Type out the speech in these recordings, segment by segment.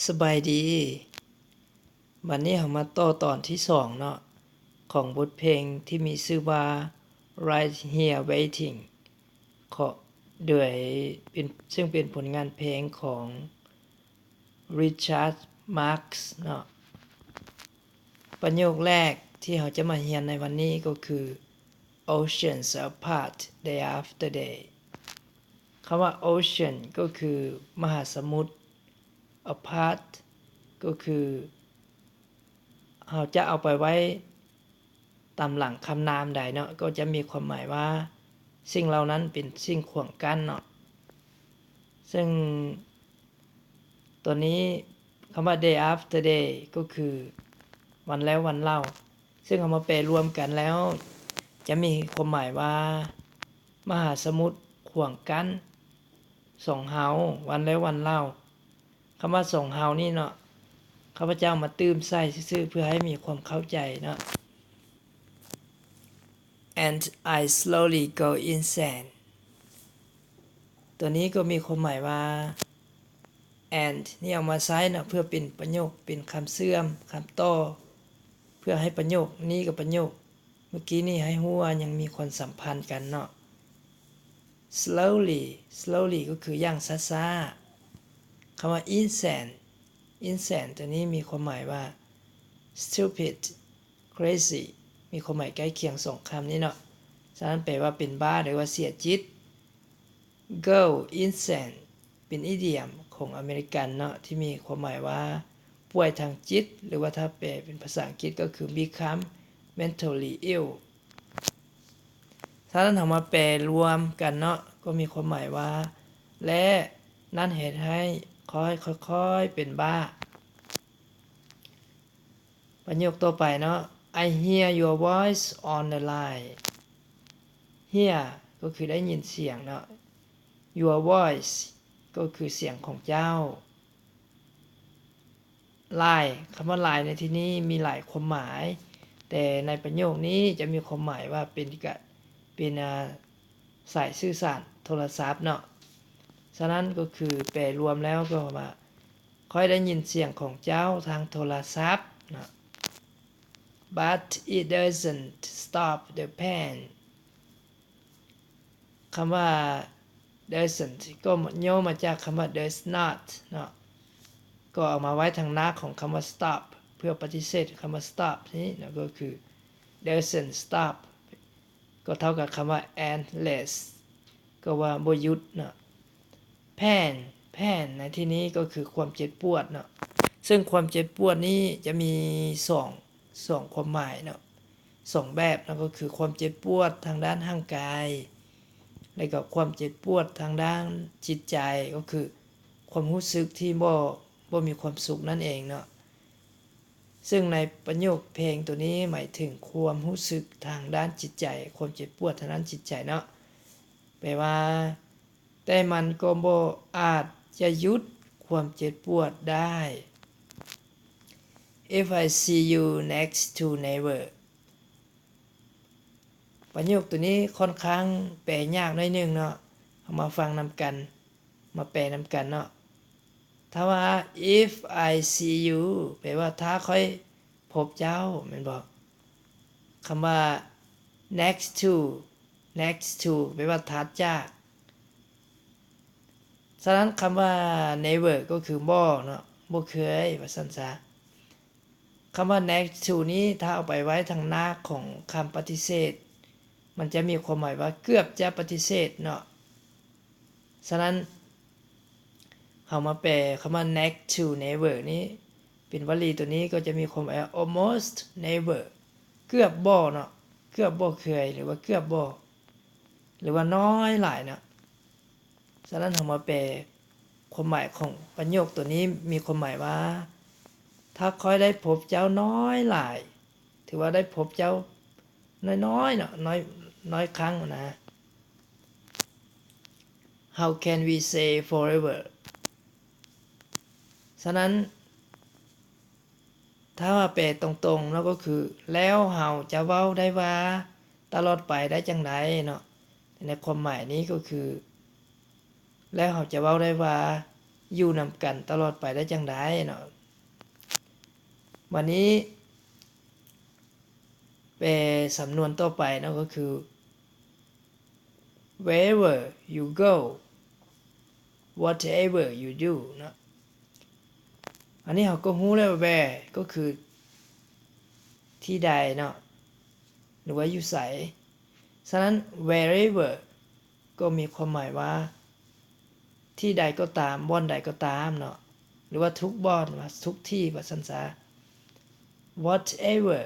ສະບາຍດີ. ບັດນີ້ເຮົາມາຕໍ່ຕອນທີສອງເນາະ ຂອງບົດເພງທີ່ມີຊື່ວ່າ Right Here Waiting ເຄາະ ໂດຍເປັນ ເຊິ່ງເປັນຜົນງານເພງຂອງ Richard Marx ເນາະ. ປະໂຫຍກແລກທີ່ເຮົາຈະມາຮຽນໃນວັນນີ້ກໍຄື Oceans apart day after day. ຄຳວ່າ ocean ກໍຄືມະຫາສະໝຸດ, apart ກໍຄືເຮົາຈະເອົາໄປໄວ້ຕາມຫຼັງຄຳນາມໃດເນາະ ກໍຈະມີຄວາມໝາຍວ່າສິ່ງເຫຼົ່ານັ້ນເປັນສິ່ງຂວາງກັ້ນເນາະ. ເຊິ່ງ ຕົວນີ້ ຄຳວ່າ day after day ກໍຄືວັນແລ້ວວັນເລົ່າ, ເຊິ່ງເຮົາມາແປລວມກັນແລ້ວ ຈະມີຄວາມໝາຍວ່າ ມະຫາສະໝຸດຂວາງກັ້ນສອງເຮົາ ວັນແລ້ວວັນເລົ່າ. ຄຳວ່າສອງເຮົານີ້ເນາະ ຂ້າພະເຈົ້າມາຕື່ມໃສ່ຊື່ໆ ເພື່ອໃຫ້ມີຄວາມເຂົ້າໃຈເນາະ. And I slowly go insane. ຕົວນີ້ກໍມີຄວາມໝາຍວ່າ and ນີ້ເອົາມາໃຊ້ເນາະ ເພື່ອເປັນປະໂຫຍກ ເປັນຄຳເຊື່ອມ ຄຳຕໍ່ ເພື່ອໃຫ້ປະໂຫຍກນີ້ກັບປະໂຫຍກເມື່ອກີ້ນີ້ໃຫ້ຮູ້ວ່າຍັງມີຄວາມສຳພັນກັນເນາະ. Slowly, slowly ກໍຄືຢ່າງຊ້າໆ. ຄຳວ່າ insane, insane ຕົວນີ້ມີຄວາມໝາຍວ່າ stupid, crazy ມີຄວາມໝາຍໃກ້ຄຽງສອງຄຳນີ້ເນາະ. ສະນັ້ນແປວ່າເປັນບ້າ ຫຼືວ່າເສຍຈິດ. Go insane ເປັນອີດຽມຂອງອາເມລິກັນເນາະ ທີ່ມີຄວາມໝາຍວ່າປ່ວຍທາງຈິດ ຫຼືວ່າຖ້າແປເປັນພາສາອັງກິດກໍຄື become mentally ill. ສະນັ້ນເຮົາມາແປລວມກັນເນາະ ກໍມີຄວາມໝາຍວ່າ ແລະ ນັ້ນເຮັດໃຫ້ຂ້ອຍຄ່ອຍໆເປັນບ້າ. ປະໂຫຍກຕໍ່ໄປເນາະ I hear your voice on the line. Hear ກໍຄືໄດ້ຍິນສຽງເນາະ your voice ກໍຄືສຽງຂອງເຈົ້າ. Line ຄຳວ່າ line ໃນທີ່ນີ້ມີຫຼາຍຄວາມໝາຍ ແຕ່ໃນປະໂຫຍກນີ້ຈະມີຄວາມໝາຍວ່າເປັນກະ ເປັນ ອາ ສາຍສື່ສານໂທລະສັບເນາະ. ສະນັ້ນກໍຄືແປລວມແລ້ວກໍວ່າ ຂ້ອຍໄດ້ຍິນສຽງຂອງເຈົ້າທາງໂທລະສັບເນາະ. But it doesn't stop the pain. ຄຳວ່າ doesn't ກໍຫຍໍ້ມາຈາກຄຳວ່າ does not ເນາະ ກໍເອົາມາໄວ້ທາງໜ້າຂອງຄຳວ່າ stop ເພື່ອປະຕິເສດຄຳວ່າ stop ນີ້ເນາະ ກໍຄື doesn't stop ກໍເທົ່າກັບຄຳວ່າ endless ກໍວ່າບໍ່ຢຸດເນາະ. Pain, pain ໃນທີ່ນີ້ກໍຄືຄວາມເຈັບປວດເນາະ ເຊິ່ງຄວາມເຈັບປວດນີ້ຈະມີສອງ ສອງຄວາມໝາຍເນາະ ສອງແບບເນາະ ກໍຄືຄວາມເຈັບປວດທາງດ້ານຮ່າງກາຍ ແລະກໍຄວາມເຈັບປວດທາງດ້ານຈິດໃຈ ກໍຄືຄວາມຮູ້ສຶກທີ່ບໍ່ ບໍ່ມີຄວາມສຸກນັ້ນເອງເນາະ. ເຊິ່ງໃນປະໂຫຍກເພງໂຕນີ້ໝາຍເຖິງຄວາມຮູ້ສຶກທາງດ້ານຈິດໃຈ ຄວາມເຈັບປວດທາງດ້ານຈິດໃຈເນາະ ແປວ່າ ແຕ່ມັນກໍບໍ່ອາດຈະຢຸດຄວາມເຈັບປວດໄດ້. If I see you next to neighbor. ປະໂຫຍກໂຕນີ້ຂ້ອນຂ້າງແປຍາກໜ້ອຍໜຶ່ງເນາະ ເຮົາມາຟັງນຳກັນ ມາແປນຳກັນເນາະ. ຖ້າວ່າ if I see you ແປວ່າຖ້າຂ້ອຍພົບເຈົ້າ ແມ່ນບໍ່? ຄຳວ່າ next to, next to ແປວ່າຖັດຈາກ. ສະນັ້ນຄຳວ່າ never ກໍຄືບໍ່ເນາະ ບໍ່ເຄີຍ ວ່າຊັ້ນຊະ. ຄຳວ່າ next to ນີ້ ຖ້າເອົາໄປໄວ້ທາງໜ້າຂອງຄຳປະຕິເສດ ມັນຈະມີຄວາມໝາຍວ່າເກືອບຈະປະຕິເສດເນາະ. ສະນັ້ນ ເຮົາມາແປຄຳວ່າ next to never ນີ້ ເປັນວະລີໂຕນີ້ກໍຈະມີຄວາມໝາຍວ່າ almost never ເກືອບບໍ່ເນາະ ເກືອບບໍ່ເຄີຍ ຫຼືວ່າເກືອບບໍ່ ຫຼືວ່ານ້ອຍຫຼາຍເນາະ. ສະນັ້ນເຮົາມາແປຄວາມໝາຍຂອງປະໂຫຍກໂຕນີ້ ມີຄວາມໝາຍວ່າ ຖ້າຂ້ອຍໄດ້ພົບເຈົ້ານ້ອຍຫຼາຍ ຖືວ່າໄດ້ພົບເຈົ້ານ້ອຍໆເນາະ ນ້ອຍ ນ້ອຍຄັ້ງນະ. How can we say forever? ສະນັ້ນ ຖ້າວ່າແປຕົງໆເນາະ ກໍຄື ແລ້ວເຮົາຈະເວົ້າໄດ້ວ່າຕະຫຼອດໄປໄດ້ຈັ່ງໃດເນາະ. ໃນຄວາມໝາຍນີ້ກໍຄື ແລ້ວເຮົາຈະເວົ້າໄດ້ວ່າ ຢູ່ນຳກັນຕະຫຼອດໄປໄດ້ຈັ່ງໃດເນາະ. ບັດນີ້ແປສຳນວນຕໍ່ໄປເນາະ ກໍຄື wherever you go, whatever you do ເນາະ. ອັນນີ້ເຮົາກໍຮູ້ແລ້ວວ່າ where ກໍຄືທີ່ໃດເນາະ ຫຼືວ່າຢູ່ໃສ. ສະນັ້ນ wherever ກໍມີຄວາມໝາຍວ່າ ທີ່ໃດກໍຕາມ, ບ່ອນໃດກໍຕາມເນາະ ຫຼືວ່າທຸກບ່ອນ, ວ່າທຸກທີ່ ວ່າຊັ້ນຊະ. Whatever,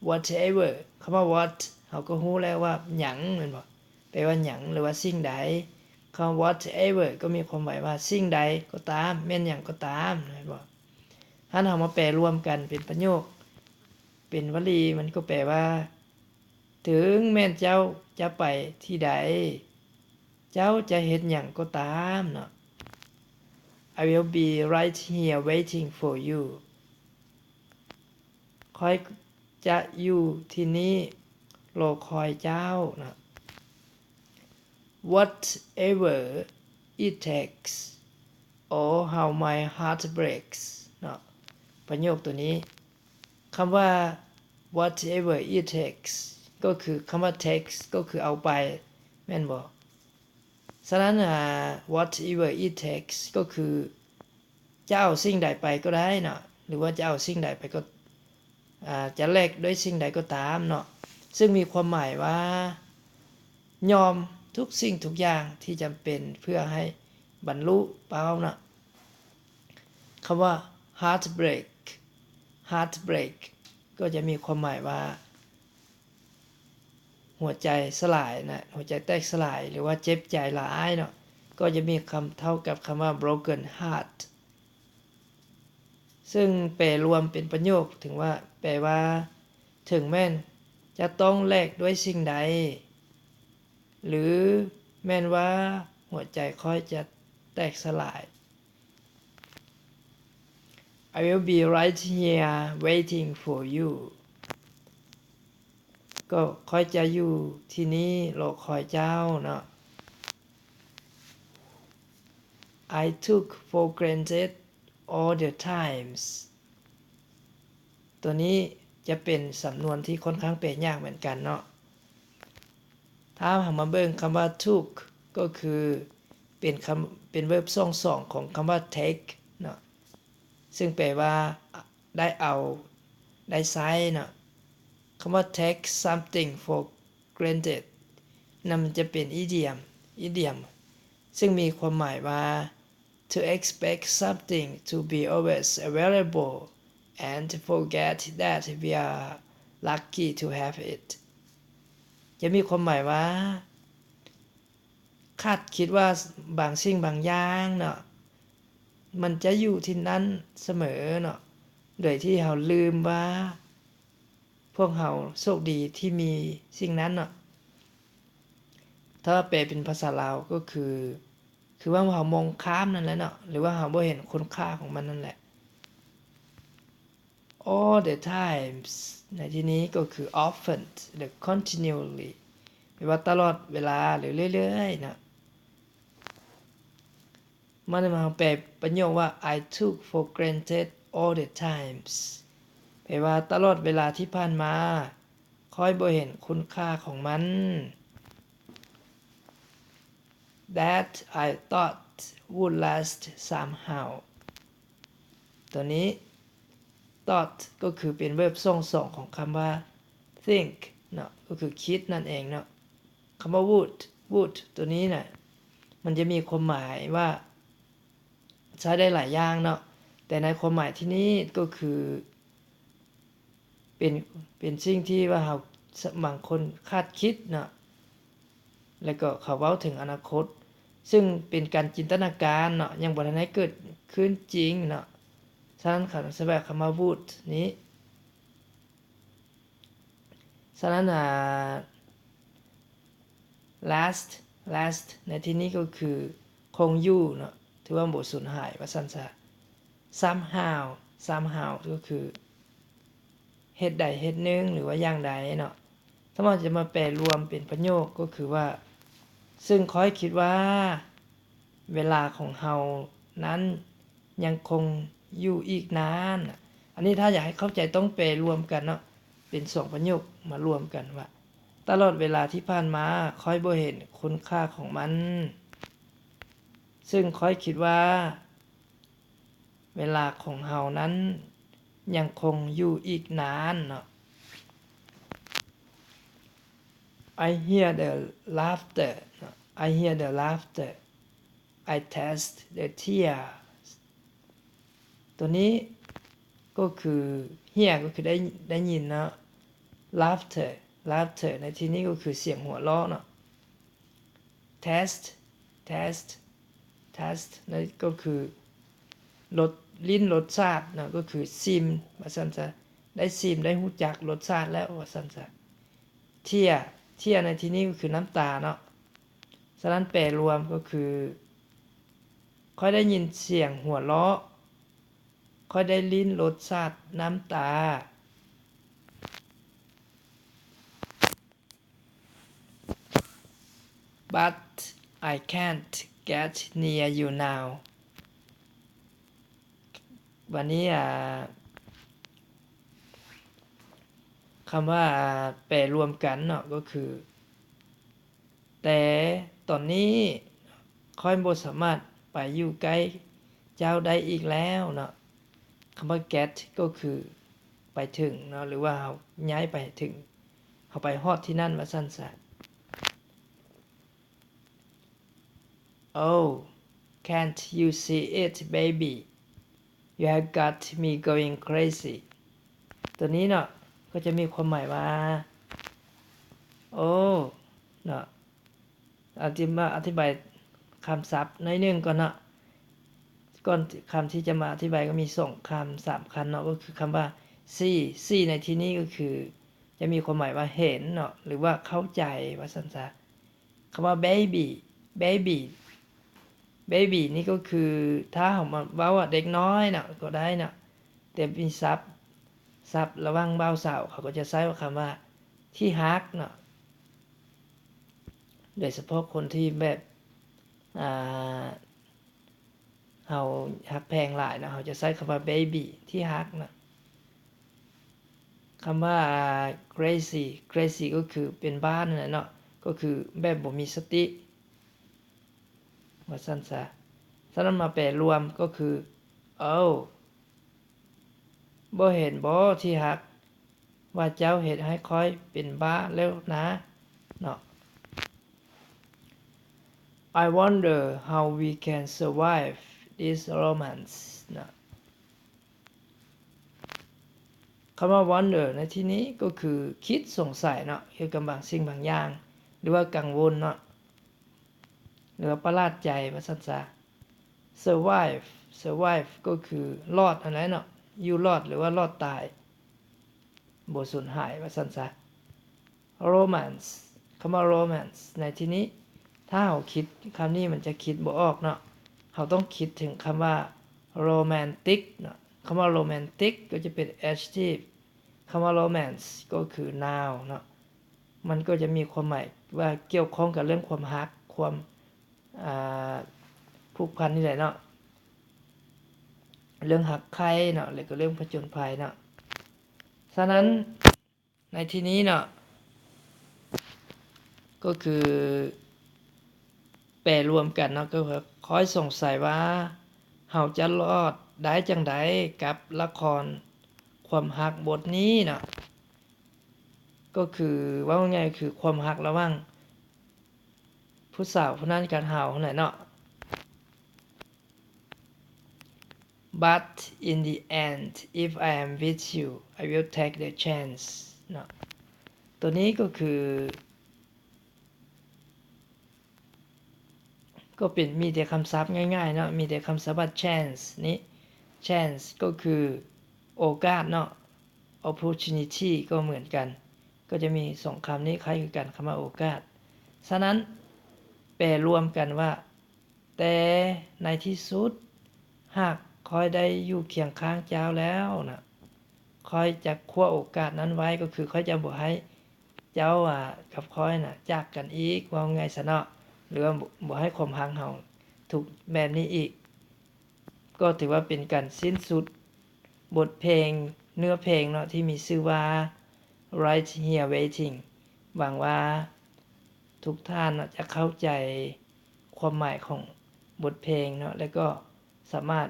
whatever ຄຳວ່າ what ເຮົາກໍຮູ້ແລ້ວວ່າຫຍັງແມ່ນບໍ່? ແປວ່າຫຍັງ ຫຼືວ່າສິ່ງໃດ. ຄຳວ່າ whatever ກໍມີຄວາມໝາຍວ່າສິ່ງໃດກໍຕາມ, ແມ່ນຫຍັງກໍຕາມ ແມ່ນບໍ່? ຫັ້ນເຮົາມາແປລວມກັນເປັນປະໂຫຍກ, ເປັນວະລີ, ມັນກໍແປວ່າ ເຖິງແມ່ນເຈົ້າຈະໄປທີ່ໃດ, ເຈົ້າຈະເຮັດຫຍັງກໍຕາມເນາະ. I will be right here waiting for you. ຂ້ອຍຈະຢູ່ທີ່ນີ້ລໍຄອຍເຈົ້າເນາະ. Whatever it takes, oh how my heart breaks ເນາະ. ປະໂຫຍກໂຕນີ້ ຄຳວ່າ whatever it takes ກໍຄື ຄຳວ່າ takes ກໍຄືເອົາໄປ ແມ່ນບໍ່? ສະນັ້ນ whatever it takes ກໍຄືຈະເອົາສິ່ງໃດໄປກໍໄດ້ເນາະ ຫຼືວ່າຈະເອົາສິ່ງໃດໄປກໍ ອາ ຈະແລກດ້ວຍສິ່ງໃດກໍຕາມເນາະ ຊຶ່ງມີຄວາມໝາຍວ່າ ຍອມທຸກສິ່ງທຸກຢ່າງທີ່ຈຳເປັນເພື່ອໃຫ້ບັນລຸເປົ້າເນາະ. ຄຳວ່າ heartbreak, heartbreak ກໍຈະມີຄວາມໝາຍວ່າ ຫົວໃຈສະຫຼາຍນະ, ຫົວໃຈແຕກສະຫຼາຍ ຫຼືວ່າເຈັບໃຈຫຼາຍເນາະ, ກໍຈະມີຄຳເທົ່າກັບຄຳວ່າ broken heart ຊຶ່ງແປລວມເປັນປະໂຫຍກເຖິງວ່າ ແປວ່າ ເຖິງແມ່ນຈະຕ້ອງແລກດ້ວຍສິ່ງໃດ ຫຼື ແມ່ນວ່າຫົວໃຈຂ້ອຍຈະແຕກສະຫຼາຍ. I will be right here waiting for you. ກໍຂ້ອຍຈະຢູ່ທີ່ນີ້ລໍຄອຍເຈົ້າເນາະ. I took for granted all the times. ຕົວນີ້ຈະເປັນສຳນວນທີ່ຂ້ອນຂ້າງແປຍາກເໝືອນກັນເນາະ. ຖ້າເຮົາມາເບິ່ງຄຳວ່າ took ກໍຄືເປັນຄຳ ເປັນເວີບຊ່ອງສອງຂອງຄຳວ່າ take ເນາະ, ຊຶ່ງແປວ່າ ໄດ້ເອົາ ໄດ້ໃຊ້ເນາະ. ຄຳວ່າ take something for granted ນັ້ນມັນຈະເປັນອີດຽມ ອີດຽມ ຊຶ່ງມີຄວາມໝາຍວ່າ to expect something to be always available and forget that we are lucky to have it. ຈະມີຄວາມໝາຍວ່າ ຄາດຄິດວ່າບາງສິ່ງບາງຢ່າງເນາະ ມັນຈະຢູ່ທີ່ນັ້ນສະເໝີເນາະ ໂດຍທີ່ເຮົາລືມວ່າພວກເຮົາໂຊກດີທີ່ມີສິ່ງນັ້ນເນາະ. ຖ້າແປເປັນພາສາລາວກໍຄື ຄືວ່າເຮົາມອງຂ້າມນັ້ນແຫຼະເນາະ ຫຼືວ່າເຮົາບໍ່ເຫັນຄຸນຄ່າຂອງມັນນັ້ນແຫຼະ. All the times ໃນທີ່ນີ້ກໍຄື often ຫຼື continually ແປວ່າຕະຫຼອດເວລາ ຫຼື ເລື້ອຍໆເນາະ. ມານຳເຮົາແປປະໂຫຍກວ່າ I took for granted all the times ແປວ່າຕະຫຼອດເວລາທີ່ຜ່ານມາ ຂ້ອຍບໍ່ເຫັນຄຸນຄ່າຂອງມັນ. That I thought would last somehow. ຕົວນີ້ thought ກໍຄືເປັນເວີບຊ່ອງສອງຂອງຄຳວ່າ think ເນາະ ກໍຄືຄິດນັ້ນເອງເນາະ. ຄຳວ່າ would, would ຕົວນີ້ນະ ມັນຈະມີຄວາມໝາຍວ່າ ໃຊ້ໄດ້ຫຼາຍຢ່າງເນາະ, ແຕ່ໃນຄວາມໝາຍທີ່ນີ້ກໍຄື ເປັນ ເປັນສິ່ງທີ່ວ່າເຮົາ ບາງຄົນຄາດຄິດເນາະ ແລ້ວກໍເຂົາເວົ້າເຖິງອະນາຄົດ ຊຶ່ງເປັນການຈິນຕະນາການເນາະ ຍັງບໍ່ທັນໄດ້ເກີດຂຶ້ນຈິງເນາະ. ສະນັ້ນ ຄຳ ສະແບບຄຳວ່າ would ນີ້ ສະນັ້ນ ອາ last, last ໃນທີ່ນີ້ກໍຄືຄົງຢູ່ເນາະ ຖືວ່າບໍ່ສູນຫາຍວ່າຊັ້ນຊະ. Somehow, somehow ກໍຄືເຫດໃດເຫດໜຶ່ງ ຫຼືວ່າຢ່າງໃດເນາະ. ຖ້າເຮົາຈະມາແປລວມເປັນປະໂຫຍກກໍຄືວ່າ ຊຶ່ງຂ້ອຍຄິດວ່າເວລາຂອງເຮົາ ນັ້ນຍັງຄົງຢູ່ອີກນານ. ອັນນີ້ຖ້າຢາກໃຫ້ເຂົ້າໃຈຕ້ອງແປລວມກັນເນາະ ເປັນສອງປະໂຫຍກມາລວມກັນວ່າ ຕະຫຼອດເວລາທີ່ຜ່ານມາຂ້ອຍບໍ່ເຫັນຄຸນຄ່າຂອງມັນ, ເຊິ່ງຂ້ອຍຄິດວ່າເວລາຂອງເຮົານັ້ນຍັງຄົງຢູ່ອີກນານເນາະ. I hear the laughter ເນາະ, I hear the laughter, I taste the tears. ຕົວນີ້ກໍຄື hear ກໍຄືໄດ້ ໄດ້ຍິນເນາະ, laughter, laughter ໃນທີ່ນີ້ກໍຄືສຽງຫົວເລາະເນາະ, taste, taste, taste ນັ້ນກໍຄືລົດ ລິ້ນລົດຊາດເນາະ, ກໍຄືຊິມວ່າຊັ້ນຊະ, ໄດ້ຊິມ ໄດ້ຮູ້ຈັກລົດຊາດແລ້ວວ່າຊັ້ນຊະ. tear, tear ໃນທີ່ນີ້ກໍຄືນ້ຳຕາເນາະ. ສະນັ້ນແປລວມກໍຄື ຂ້ອຍໄດ້ຍິນສຽງຫົວເລາະ, ຂ້ອຍໄດ້ລິ້ນລົດຊາດນ້ຳຕາ. But I can't get near you now. ບັດນີ້ ອາ ຄຳວ່າ ອາ ແປລວມກັນເນາະ ກໍຄື ແຕ່ຕອນນີ້ຂ້ອຍບໍ່ສາມາດໄປຢູ່ໃກ້ເຈົ້າໄດ້ອີກແລ້ວເນາະ. ຄຳວ່າ get ກໍຄືໄປເຖິງເນາະ ຫຼືວ່າເຮົາຍ້າຍໄປໃຫ້ເຖິງ ເຮົາໄປຮອດທີ່ນັ້ນວ່າຊັ້ນຊະ. Oh, can't you see it, baby? You have got me going crazy. ຕົວນີ້ເນາະ ກໍຈະມີຄວາມໝາຍວ່າ ໂອ້ ເນາະ ອະທິບາຍ ອະທິບາຍຄຳສັບໜ້ອຍໜຶ່ງກ່ອນເນາະ. ກ່ອນຄຳທີ່ຈະມາອະທິບາຍກໍມີສອງຄຳ ສາມຄຳເນາະ ກໍຄືຄຳວ່າ see, see ໃນທີ່ນີ້ກໍຄືຈະມີຄວາມໝາຍວ່າເຫັນເນາະ ຫຼືວ່າເຂົ້າໃຈວ່າຊັ້ນຊະ. ຄຳວ່າ baby, baby, baby ນີ້ກໍຄື ຖ້າເຮົາມາເວົ້າວ່າເດັກນ້ອຍເນາະ ກໍໄດ້ເນາະ ແຕ່ມີສັບ ສັບລະຫວ່າງບ່າວສາວ ເຂົາກໍຈະໃຊ້ວ່າ ຄຳວ່າທີ່ຮັກເນາະ. ໂດຍສະເພາະຄົນທີ່ແບບ ອ່າ ເຮົາຮັກແພງຫຼາຍເນາະ ເຮົາຈະໃຊ້ຄຳວ່າ baby ທີ່ຮັກເນາະ. ຄຳວ່າ crazy, crazy ກໍຄືເປັນບ້ານັ້ນແຫຼະເນາະ ກໍຄືແບບບໍ່ມີສະຕິ ວ່າຊັ້ນຊະ. ສະນັ້ນມາແປລວມກໍຄື ໂອ້ ບໍ່ເຫັນບໍ່ທີ່ຮັກ ວ່າເຈົ້າເຮັດໃຫ້ຂ້ອຍເປັນບ້າແລ້ວນາເນາະ. I wonder how we can survive this romance ເນາະ. ຄຳວ່າ wonder ໃນທີ່ນີ້ກໍຄືຄິດສົງໄສເນາະ ກ່ຽວກັບບາງສິ່ງບາງຢ່າງ ຫຼືວ່າກັງວົນເນາະ ຫຼືວ່າປະຫຼາດໃຈວ່າຊັ້ນຊະ. survive, survive ກໍຄືລອດຫັ້ນແຫຼະເນາະ ຢູ່ລອດ ຫຼືວ່າລອດຕາຍ ບໍ່ສູນຫາຍວ່າຊັ້ນຊະ. romance ຄຳວ່າ romance ໃນທີ່ນີ້ ຖ້າເຮົາຄິດ ຄຳນີ້ມັນຈະຄິດບໍ່ອອກເນາະ ເຮົາຕ້ອງຄິດເຖິງຄຳວ່າ romantic ເນາະ. ຄຳວ່າ romantic ກໍຈະເປັນ adjective, ຄຳວ່າ romance ກໍຄື noun ເນາະ. ມັນກໍຈະມີຄວາມໝາຍວ່າກ່ຽວຂ້ອງກັບເລື່ອງຄວາມຮັກ ຄວາມ ອ່າ ຜູກພັນນີ້ແຫຼະເນາະ ເລື່ອງຮັກໃຄ່ເນາະ ແລ້ວກໍເລື່ອງຜະຈົນໄພເນາະ. ສະນັ້ນ ໃນທີ່ນີ້ເນາະ ກໍຄືແປລວມກັນເນາະ ກໍຄືຂ້ອຍສົງໄສວ່າເຮົາຈະລອດໄດ້ຈັ່ງໃດກັບລະຄອນຄວາມຮັກບົດນີ້ເນາະ. ກໍຄືເວົ້າງ່າຍໆ ຄືຄວາມຮັກລະຫວ່າງຜູ້ສາວຜູ້ນັ້ນກັບເຮົາຫັ້ນແຫຼະເນາະ. But in the end, if I am with you, I will take the chance ເນາະ. ຕົວນີ້ກໍຄື ກໍເປັນ ມີແຕ່ຄຳສັບງ່າຍໆເນາະ ມີແຕ່ຄຳສັບວ່າ chance ນີ້ chance ກໍຄືໂອກາດເນາະ opportunity ກໍເໝືອນກັນ ກໍຈະມີສອງຄຳນີ້ຄ້າຍຄືກັນ ຄຳວ່າໂອກາດ. ສະນັ້ນ ແປລວມກັນວ່າ ແຕ່ໃນທີ່ສຸດ ຫາກຂ້ອຍໄດ້ຢູ່ຄຽງຂ້າງເຈົ້າແລ້ວນະ ຂ້ອຍຈະຄວ້າໂອກາດນັ້ນໄວ້ ກໍຄືຂ້ອຍຈະບໍ່ໃຫ້ເຈົ້າ ອາ ກັບຂ້ອຍນະຈາກກັນອີກ ເວົ້າງ່າຍຊະເນາະ ຫຼືວ່າບໍ່ໃຫ້ຄວາມຮັກເຮົາທຸກແບບນີ້ອີກ. ກໍຖືວ່າເປັນການສິ້ນສຸດບົດເພງ ເນື້ອເພງເນາະ ທີ່ມີຊື່ວ່າ Right Here Waiting. ຫວັງວ່າທຸກທ່ານເນາະ ຈະເຂົ້າໃຈຄວາມໝາຍຂອງບົດເພງເນາະ ແລະກໍສາມາດ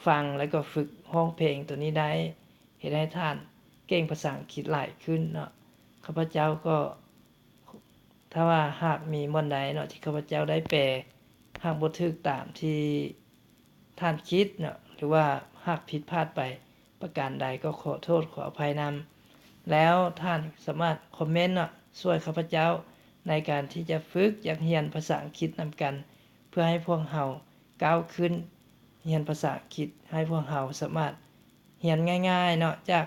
ຟັງ ແລະກໍຝຶກຮ້ອງເພງໂຕນີ້ໄດ້ ເຮັດໃຫ້ທ່ານເກັ່ງພາສາອັງກິດຫຼາຍຂຶ້ນເນາະ. ຂ້າພະເຈົ້າກໍ ຖ້າວ່າຫາກມີບ່ອນໃດເນາະ ທີ່ຂ້າພະເຈົ້າໄດ້ແປ ຫາກບໍ່ຖືກຕາມທີ່ທ່ານຄິດເນາະ ຫຼືວ່າຫາກຜິດພາດໄປປະການໃດ ກໍຂໍໂທດຂໍອະໄພນຳ. ແລ້ວທ່ານສາມາດຄອມເມັນເນາະ ຊ່ວຍຂ້າພະເຈົ້າໃນການທີ່ຈະຝຶກຢາກຮຽນພາສາອັງກິດນຳກັນ ເພື່ອໃຫ້ພວກເຮົາກ້າວຂຶ້ນຮຽນພາສາອັງກິດ ໃຫ້ພວກເຮົາສາມາດຮຽນງ່າຍໆເນາະ ຈາກ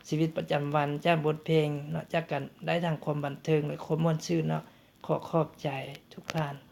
ຊີວິດປະຈຳວັນ ຈາກບົດເພງເນາະ ຈາກການໄດ້ທັງຄວາມບັນເທີງ ແລະ ຄວາມມ່ວນຊື່ນເນາະ. ຂໍຂອບໃຈທຸກທ່ານ.